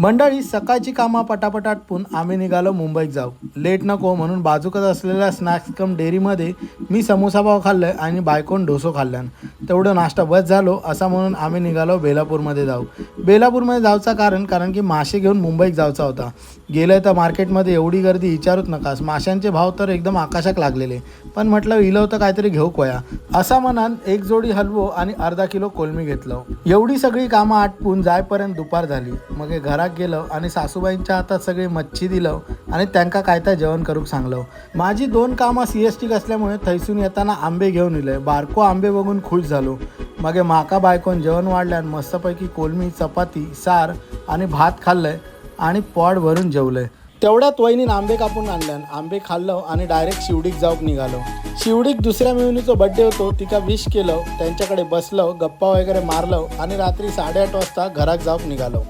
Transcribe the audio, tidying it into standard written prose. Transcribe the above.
मंडळी, सकाळची कामं पटापट आटपून आम्ही निघालो मुंबईत जाऊ. लेट नको म्हणून बाजूकच असलेल्या स्नॅक्स कम डेअरीमध्ये मी समोसा पाव खाल्लं आणि बायकोन डोसो खाल्ल्यान. तेवढं नाश्ता बस झालो असा म्हणून आम्ही निघालो बेलापूरमध्ये जाऊ. बेलापूरमध्ये जायचं कारण, कारण की मासे घेऊन मुंबईत जायचा होता. गेलं तर मार्केटमध्ये एवढी गर्दी, विचारूच नकास. माशांचे भाव तर एकदम आकाशात लागलेले. पण म्हटलं, इलं तर काहीतरी घेऊ कोया असा मनान एक जोडी हलवो आणि अर्धा किलो कोलमी घेतलं. एवढी सगळी कामं आटपून जायपर्यंत दुपार झाली. मग हे घरात गेलं आणि सासूबाईंच्या हातात सगळी मच्छी दिलं आणि त्यांका काय त्या जेवण करूक सांगलं. माझी दोन कामं सीएसटी असल्यामुळे थैसून येताना आंबे घेऊन इले. बारको आंबे बघून खुश झालो. मग माका बायकोन जेवण वाढल्यान मस्तपैकी कोलमी, चपाती, सार आणि भात खाल्लंय आणि पोट भरून जेवलंय. तेवढ्यात वहिनीन आंबे कापून आणल्यान. आंबे खाल्लं आणि डायरेक्ट शिवडीक जाऊक निघालो. शिवडीक दुसऱ्या मिळवणीचो बड्डे होतो. तिका विश केलं, त्यांच्याकडे बसलो, गप्पा वगैरे मारलं आणि रात्री 8:30 वाजता घरात जाऊक निघालो.